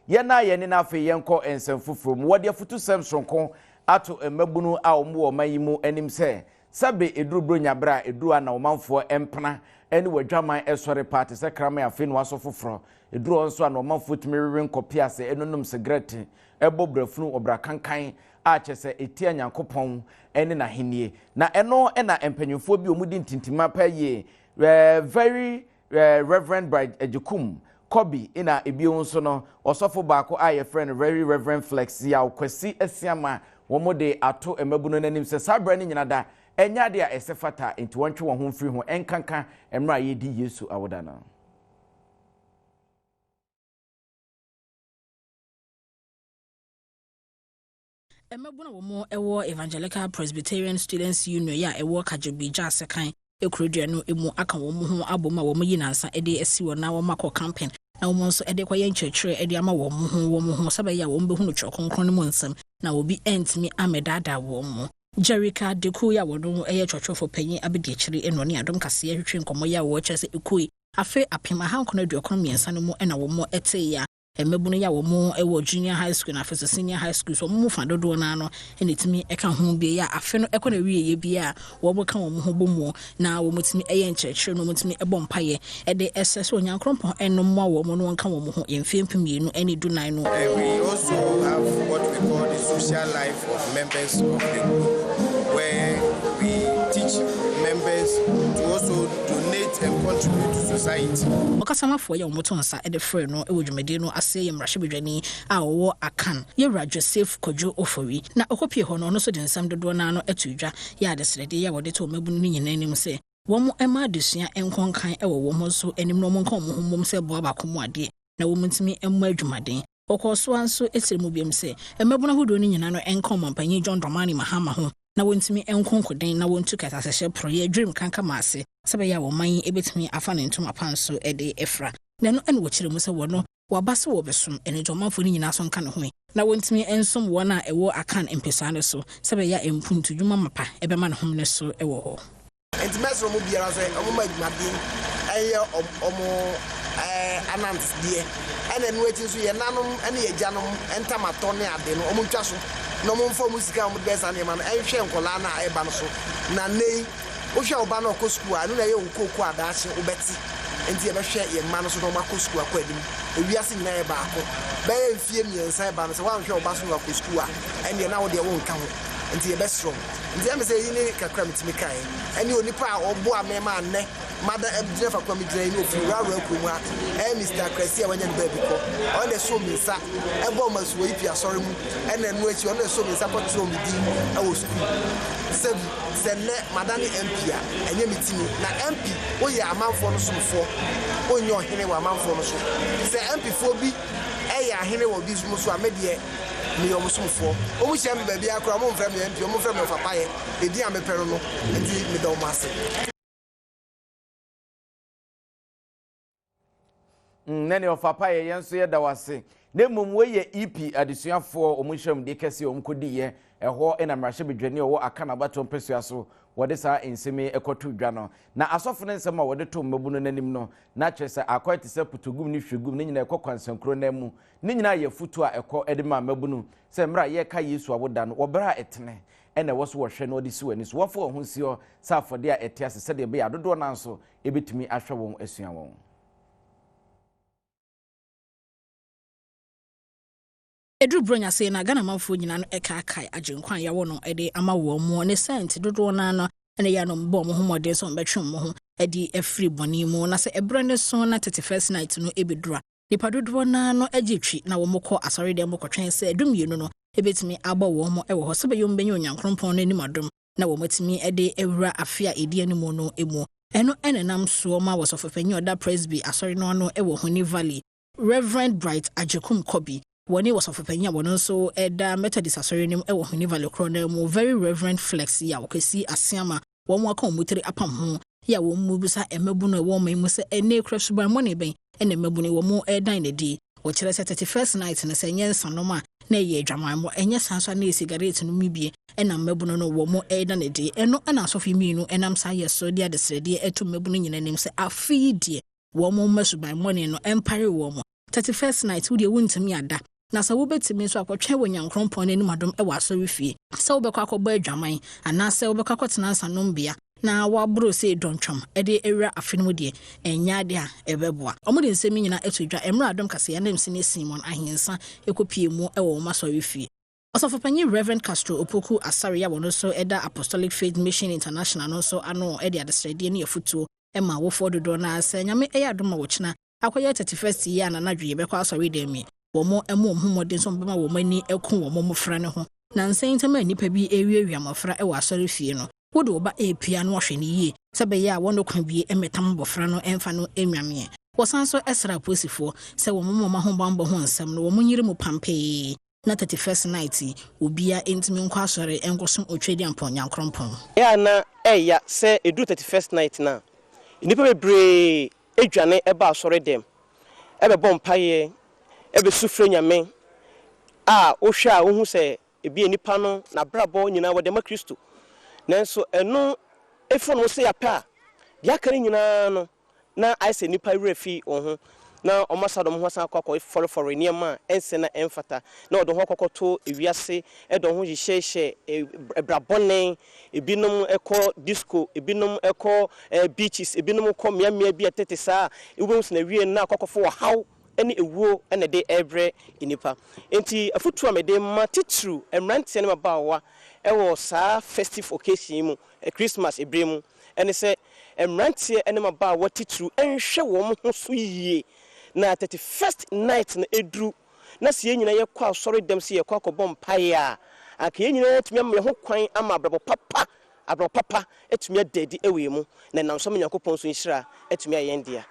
Yɛn a yɛne no afei yɛnkɔ nsɛm foforɔ mu. Wɔde afutusɛm soronko ato mmabunu a wɔn wɔ ɔman yi mu anim sɛ sɛbe eduru Buronya berɛ a eduru a na ɔmanfoɔ mpena ne wɔadwaman sɔre paa te sɛ kraman afei na wasɔ foforɔ. Eduru hɔ nso a na ɔmanfoɔ tumi wewe nkɔpe ase nonom sigaret bɔ brafunu wɔ bra kankan a kyerɛ sɛ ɛtia Nyankopɔn ne n'ahennie. Na ɛno na mpanyinfoɔ bi a wɔdi ntintima paa yie, Very Reverend Bright Agyekum Kobi na ebio nso no ɔsɔfo baako a yɛfrɛ no Very Reverend Flex Yaw Kwasi Asiamah, wɔn de ato mmabunu no anim sɛ saa berɛ no nyina da ɛnyɛ adeɛ a ɛsɛ fata, enti wɔntwe wɔn ho mfiri ho ɛnkanka mmerɛ a yɛredi Yesu awoda no. Mmabunu a wɔwɔ Evangelical Presbyterian Students Union yi a ɛwɔ Kadjebi Gyaase kurodua no mu aka wɔn ho abom a wɔyi nnansa de asi hɔ na wɔakɔ camping na wɔn nso de kɔyɛ nkyerɛkyerɛ de ama wɔn ho wɔn ho sɛ ɛbɛyɛ a wɔbɛhunu Twerɛ Kronkron no mu nsɛm na obi antumi ammɛdaadaa wɔn mu. Jerrica Dekuo yi a wɔno yɛ kyerɛkyerɛfoɔ panyin abadiakyire na ɔne Adom Kaseɛ twetwe nkɔmmɔ yi a wɔkyerɛ sɛ ekuo yi afe 1993 no mu na wɔn teeɛ a Mmabunu yi a wɔn wɔ junior high school na afei nso senior high school so wɔn mu fa dodoɔ no ara no na ɛtumi ka ho bi. Ɛyɛ a afe no kɔ n'awieeɛ bi a wɔka wɔn ho bɔ mu na wɔtumi yɛ nkyerɛkyerɛ na wɔtumi bɔ mpaeɛ de srɛ sɛ Onyankrompɔn no mmoa wɔn na wɔnka wɔn ho mfeɛ 2014 no. And we also have what we call the social life of members of the group, where we teach members to also donate and contribute to society. Ɔkasamafoɔ yi a wɔtoo nsa de frɛɛ no wɔ dwumadie no ase yɛ mmarahyɛbadwani a ɔwɔ Akan, Yɛwura Joseph Kwadwo Ofori. Na ɔkɔpie hɔ no, ɔno nso de nsɛm dodoɔ no ara no too dwa, yɛ adesrɛdeɛ yi a wɔde too mmabunu no nyinaa anim sɛ wɔn mma adesua nkɔ nkan wɔ wɔn nso anim na wɔnka wɔn ho mmom sɛ boa baako mu adeɛ na wɔntumi mmɔ adwumaden. Ɔkɔɔ so ara nso kyerɛɛ mu bio sɛ mmabunu ahodoɔ no nyinaa no nka Ɔmanpanyin John Dramani Mahama ho na wɔntumi nko nkoden na wɔntu kɛtɛasehyɛ porɔeɛ dwirim kankama ase sɛ ɛbɛyɛ a ɔman yi bɛtumi afa ne ntoma pa nso de afira. Na ɛno na wɔkyerɛ mu sɛ wɔno wɔaba sɛ wɔrebɛsom, ɛno nti ɔmanfoɔ no nyinaa nso nka ne ho na wɔntumi nsom wɔn a ɛwɔ Akan mpasua no so sɛ ɛbɛyɛ a mpuntudwuma mapa bɛma ne homene so wɔ hɔ. Enti mɛsrɛ wɔn biara sɛ wɔmma adwumaden nyɛ wɔn anantedeɛ, ɛna ɛno akyi nso yɛn nanom ne yɛn agyanom ntamatɔ ne ade no wɔntwa so na wɔmfa wɔn sika a wɔde bɛyɛ saa nneɛma no nhwɛ nkwadaa no a ɛreba no so. Na nnɛ yi, wohwɛ wo ba no a ɔkɔ sukuu a, ɛno na ɛyɛ wo kooko a daakye wobɛte. Enti yɛbɛhwɛ yɛn mma no so na wɔakɔ sukuu akɔ anim. Ewiase nyinaa yɛ baako. Bɛyɛ mfeɛ mmiɛnsa reba no, sɛ woanhwɛ wo ba so na wakɔ sukuu a, ɛnneɛ na wo deɛ wonka ho. Enti yɛbɛsrɛ wo. Nti ɛyɛ me sɛ eyi ne kakra a mitumi kae. Ɛne onipa a ɔboaa me maa nnɛ mada agyina faako a migyina yi ne ofiri Wura-Wura kurom ha, ɛyɛ Mister Akrasi a wanya ne baabi kɔ. Ɔno na ɛsoo me nsa bɔɔ me asu wɔ Ipi Asɔre mu, ɛna ɛno akyi ɔno na ɛsoo me nsa kɔkyerɛw me din wɔ sukuu. Sɛbi, sɛ nnɛ madane MP a, ɛnyɛ me timi. Na MP, woyɛ amanfoɔ no somfoɔ, wonyɛ ɔhene wɔ amanfoɔ no so. Sɛ MPfoɔ bi yɛ ahene wɔ bi so a, me deɛ, Meyɛ wɔn somfoɔ. Wɔn hyia me baabiara koraa, wɔmfrɛ me MP, wɔmfrɛ me Ɔfapayɛ, edin a mepɛ no no, enti meda wɔn ase. Mm, ne Ɔfapayɛ, yɛn nso yɛda wo ase. Na mmom wei yɛ EP adesuafoɔ wɔn nhyiamudie kɛseɛ wɔn kɔdiiɛ. Ɛhɔ na mmarahyɛbadwani a ɔwɔ Akan abatoɔ mpasua so wɔde saa nsɛm yi kɔto dwa no. Na asɔfo no nsɛm a wɔde too mmabunu no anim no, na kyerɛ sɛ akɔyɛ te sɛ putogum ne hwegum, ne nyinaa ɛkɔ kwansɛnkuro no mu. Ne nyinaa yɛ afotu a ɛkɔ de ma mmabunu sɛ mmerɛ a yɛreka Yesu awoda no, wɔ berɛ a ɛtene na ɛwɔ so wɔhwɛ na wɔde si wɔn ani so, wɔmfa wɔn ho nsi hɔ sɛ afɔdeɛ a ɛte ase sɛdeɛ ɛbɛyɛ a dodoɔ no ara nso bɛtumi ahwɛ wɔn asua wɔn. Ɛduru Buronya sei no a, Ghana manfoɔ nyinaa no kaakae Agyenkwa a yɛawo no de ama wɔn mu. Ne saa nti, dodoɔ no ara no na ɛyɛ a na wɔbɔ wɔn ho mmɔden sɛ wɔbɛtwe wɔn ho adi afiri bɔne mu. Na sɛ ɛberɛ no so na 31st night no bɛduru a, Nnipa dodoɔ no ara no gye twi na wɔkɔ asɔredan mu kɔtwɛn sɛ dumienu no bɛtumi abɔ wɔn wɔ hɔ sɛ ɛbɛyɛ wɔbɛnya Onyankrompɔn no anim adom na wɔatumi de awura afe a ɛdi anim no mu. Ɛno na ɛnam soɔ ma Ɔsɔfopanin a ɔda Presby Asɔre no ano wɔ Huni Valley, Rev. Bright Agyekum Kɔbi, wɔne Ɔsɔfopanin a ɔno nso da Methodist Asɔre no mu wɔ Huni Valley korɔ no ara mu, Very Rev. Flex Yaw Kwesi Asiamah wɔn aka wɔn tiri apam ho yɛ a wɔbisa mmabunu a ɛwɔ ɔman mu sɛ ɛnnɛ kura subammɔne bɛn na mmabunu yi wɔn redan no adi. Wɔkyerɛ sɛ 31st night no sɛ ɛnyɛ nsanom a na ɛyɛ adwamammɔ, ɛnyɛ saa nso a na ɛyɛ sigaret nom bie na mmabunu no wɔn reda no adi. Ɛno na asɔfo yi mmienu nam saa yɛ so de adesrɛdeɛ to mmabunu nyinaa anim sɛ afe yi deɛ wɔn mma subammɔne no mpare wɔn. 31st night wodeɛ wontumi ada, na sɛ wobɛtumi nso akɔtwɛn wɔ Nyankorɔmpɔn no anim adom wɔ asɔre fie sɛ wobɛkɔ akɔbɔ adwaman anaasɛ wobɛkɔ akɔtena nsanombea na waboro sɛ dɔntwam de awura afe no mu deɛ, ɛnyɛ ade a ɛbɛboa. Ɔmo de nsɛm nyinaa ato dwa mmerɛ Adom Kaseɛ nam si ne Simon Ahensa ɛkɔpie mu wɔ wɔn asɔre fie. Ɔsɔfopanyin Reverend Castro Opoku Asare a wɔno nso ɛda Apostolic Faith Mission International no nso ano de adesrɛdeɛ ne afotuo ma awofoɔ dodoɔ no sɛ Nyame ɛyɛ adom a wɔkyena akɔyɛ 31st yi a nanadwo yɛbɛkɔ asɔre dɛm yi, wɔn mo wɔn ho mmɔden nso bɛma wɔn ani aku wɔn mmɔfra no ho. Na nsɛn ntam a nnipa bi ewiawia mmɔfra wɔ asɔre fie no, wode wo ba epia no, wɔhwɛ no yie sɛ bɛyɛ a wɔn kwan bie mmɛtam mmɔfra no ɛmfa no enwameɛ. Wɔsan so ɛsrɛ apolisifoɔ sɛ wɔn mmɔma ho bambɔ ho nsɛm no wɔn nyere mu pampee na 31st night obiara ntumi nkɔ asɔre nkɔsom Otwadiampɔn Nyankorɔmpɔn. Ɛyɛ a na ɛya sɛ ɛduru 31st night na nnipa bebree adwane ɛba asɔre dɛm ɛbɛbɔ mpaeɛ, ɛbɛsu frɛ Nyame a wohwɛ a wohu sɛ ebi nipa no n'abrabɔ nyinaa wɔde ma Kristo. Nanso ɛno efo no sɛ yɛapɛ a deɛ aka no nyinaa no na ayɛ sɛ nipa werɛ fi wɔn ho na ɔmo asa dɔm ho asan akɔ akɔ fɔrefɔre nneɛma a ɛnsɛ na ɛmfata na ɔde ho akɔkɔto ewiase, ɛde ho hyehyɛhyɛ ɛbrabɔne. Ebinom ɛkɔ disco, ebinom ɛkɔ beaches, ebinom kɔ mmeammea bi a ɛtete saa. Wobɛhu sɛ na wie no na akɔkɔfo ɔhaw ne ewuo ɛna ɛde ɛrebrɛ nipa. Nti afotuo a mede ma titiriw mmeranteɛ ne mmabaawa ɛwɔ saa festive occasion yi mu, Christmas ebere mu, ɛne sɛ mmeranteɛ ne mmabaawa titiriw ɛnhwɛ wɔn ho so yie na 31st night no eduru na sɛ yɛn nyinaa yɛkɔ asɔre dɛm sɛ yɛkɔ akɔbɔ mpaeɛ a, anka yɛn nyinaa tumi ama yɛn ho kwan ama abrabɔ papa atumi ada adi ɛwɔ yɛn mu na ɛnam so ama Nyankopɔn nso nhyira atumi ayɛ yɛn dea.